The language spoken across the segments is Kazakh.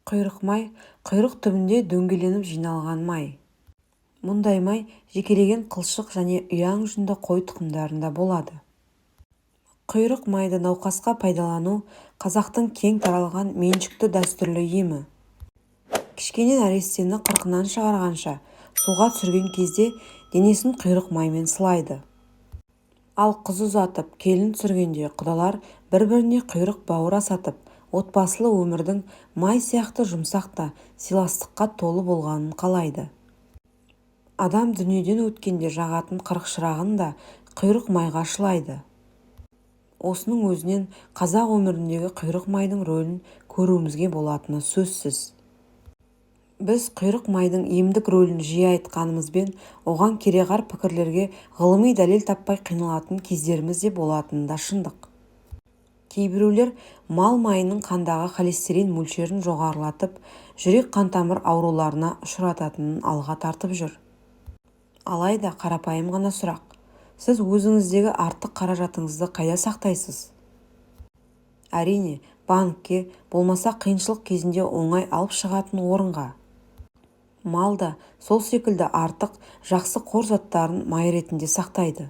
Құйрық май – құйрық түбінде дөңгеленіп жиналған май. Мұндай май жекелеген қылшық және ұяң жүнді қой тұқымдарында болады. Құйрық майды науқасқа пайдалану қазақтың кең таралған меншікті дәстүрлі емі. Кішкене нәрестені қырқынан шығарғанша, суға түсірген кезде денесін құйрық маймен сылайды. Ал қыз ұзатып, келін түсіргенде құдалар бір-біріне құйрық-бауыр асатып, отбасылы өмірдің май сияқты жұмсақ та сыйластыққа толы болғанын қалайды. Адам дүниеден өткенде жағатын қырық шырағын да құйрық майға шылайды. Осының өзінен қазақ өміріндегі құйрық майдың рөлін көруімізге болатыны сөзсіз. Біз құйрық майдың емдік рөлін жиі айтқанымызбен, оған кереғар пікірлерге ғылыми дәлел таппай қиналатын кездеріміз де болатыны да шындық. Кейбіреулер мал майының қандағы холестерин мөлшерін жоғарылатып, жүрек-қантамыр ауруларына ұшырататынын алға тартып жүр. Алайда қарапайым ғана сұрақ: сіз өзіңіздегі артық қаражатыңызды қайда сақтайсыз? Әрине, банкке, болмаса қиыншылық кезінде оңай алып шығатын орынға. Мал да сол секілді артық, жақсы қор заттарын май ретінде сақтайды.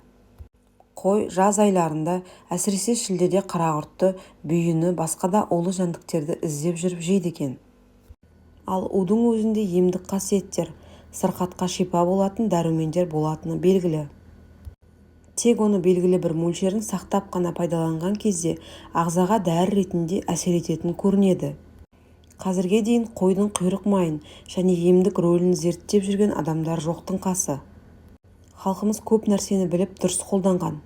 Қой жаз айларында, әсіресе шілдеде қарақұртты, бүйіні, басқа да улы жәндіктерді іздеп жүріп жейді екен. Ал удың өзінде емдік қасиеттер, сырқатқа шипа болатын дәрумендер болатыны белгілі. Тек оны белгілі бір мөлшерін сақтап қана пайдаланған кезде ағзаға дәрі ретінде әсер ететін көрінеді. Қазірге дейін қойдың құйрық майын және емдік рөлін зерттеп жүрген адамдар жоқтың қасы. Халқымыз көп нәрсені біліп, дұрыс қолданған.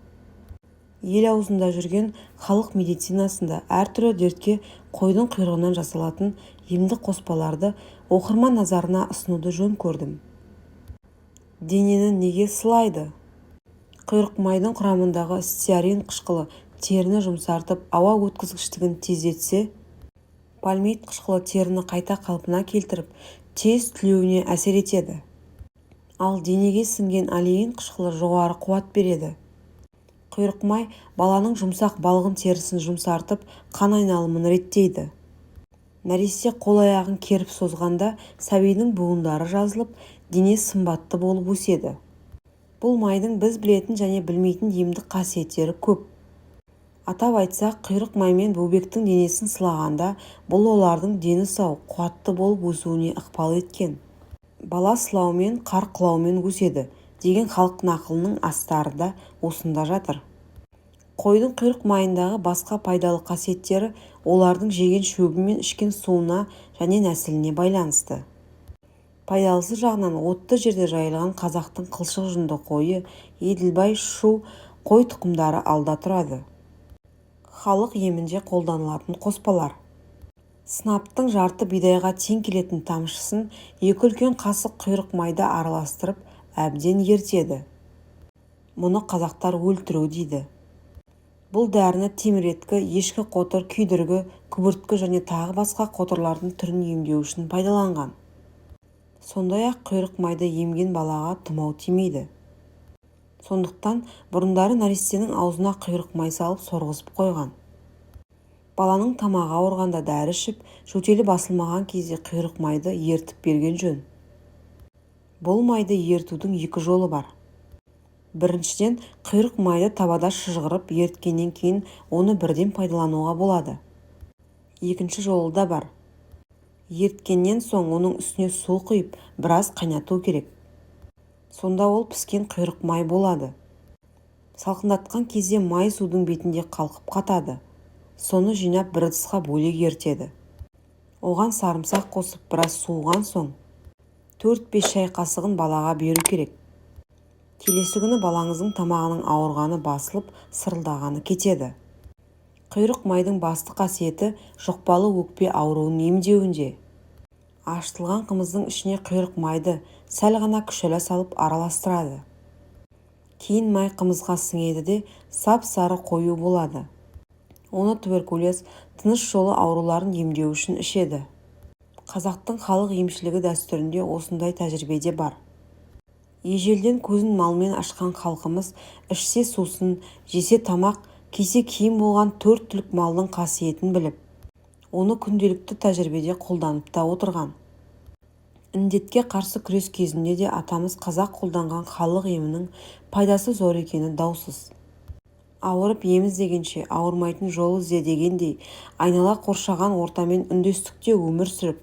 Ел аузында жүрген халық медицинасында әртүрлі дертке қойдың құйрығынан жасалатын емдік қоспаларды оқырман назарына ұсынуды жөн көрдім. Денені неге сылайды? Құйрық майдың құрамындағы стеарин қышқылы теріні жұмсартып, ауа өткізгіштігін тездетсе, пальмит қышқылы теріні қайта қалпына келтіріп, тез түлеуіне әсер етеді. Ал денеге сіңген олеин қышқылы жоғары қуат береді. Құйрық май баланың жұмсақ балғын терісін жұмсартып, қан айналымын реттейді. Нәресте қол-аяғын керіп созғанда сәбидің буындары жазылып, дене сымбатты болып өседі. Бұл майдың біз білетін және білмейтін емдік қасиеттері көп. Атап айтсақ, құйрық маймен бөбектің денесін сылағанда, бұл олардың дені сау, қуатты болып өсуіне ықпал еткен. Бала сылаумен, қар құлаумен өседі деген халық нақылының астары да осында жатыр. Қойдың құйрық майындағы басқа пайдалы қасиеттері олардың жеген шөбі мен ішкен суына және нәсіліне байланысты. Пайдалысы жағынан отты жерде жайылған қазақтың қылшық жүнді қойы, еділбай, шу қой тұқымдары алда тұрады. Халық емінде қолданылатын қоспалар. Сынаптың жарты бидайға тең келетін тамшысын екі үлкен қасық құйрық майда араластырып, әбден ерітеді. Мұны қазақтар өлтіру дейді. Бұл дәріні теміреткі, ешкі қотыр, күйдіргі, күбірткі және тағы басқа қотырлардың түрін емдеу үшін пайдаланған. Сондай-ақ құйрық майды емген балаға тұмау тимейді. Сондықтан бұрындары нәрестенің аузына құйрық май салып сорғызып қойған. Баланың тамағы ауырғанда дәрі ішіп, жөтелі басылмаған кезде құйрық майды ерітіп берген жөн. Бұл майды ерітудің екі жолы бар. Біріншіден, құйрық майды табада шыжғырып еріткеннен кейін оны бірден пайдалануға болады. Екінші жолы да бар. Еріткеннен соң оның үстіне су құйып, біраз қайнату керек. Сонда ол піскен құйрық май болады. Салқындатқан кезде май судың бетінде қалқып қатады. Соны жинап бір ыдысқа бөлек ерітеді. Оған сарымсақ қосып, біраз суыған соң 4-5 шай қасығын балаға беру керек. Келесі күні балаңыздың тамағының ауырғаны басылып, сырылдағаны кетеді. Құйрық майдың басты қасиеті жұқпалы өкпе ауруын емдеуінде. Ашытылған қымыздың ішіне құйрық майды, сәл ғана күшәла салып араластырады. Кейін май қымызға сіңеді де, сап-сары қою болады. Оны туберкулез, тыныс жолы ауруларын емдеу үшін ішеді. Қазақтың халық емшілігі дәстүрінде осындай тәжірибе де бар. Ежелден көзін малмен ашқан халқымыз ішсе сусын, жесе тамақ, кисе киім болған төрт түлік малдың қасиетін біліп, Оны күнделікті тәжірибеде қолданып та отырған. Індетке қарсы күрес кезінде де атамыз қазақ қолданған халық емінің пайдасы зор екені даусыз. Ауырып ем іздегенше, ауырмайтын жол ізде дегендей, айнала қоршаған ортамен үндестікте өмір сүріп,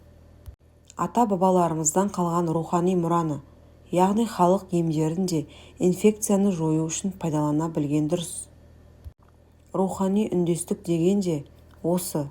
ата-бабаларымыздан қалған рухани мұраны, яғни халық емдерін де инфекцияны жою үшін пайдалана білген дұрыс. Рухани үндестік деген де осы.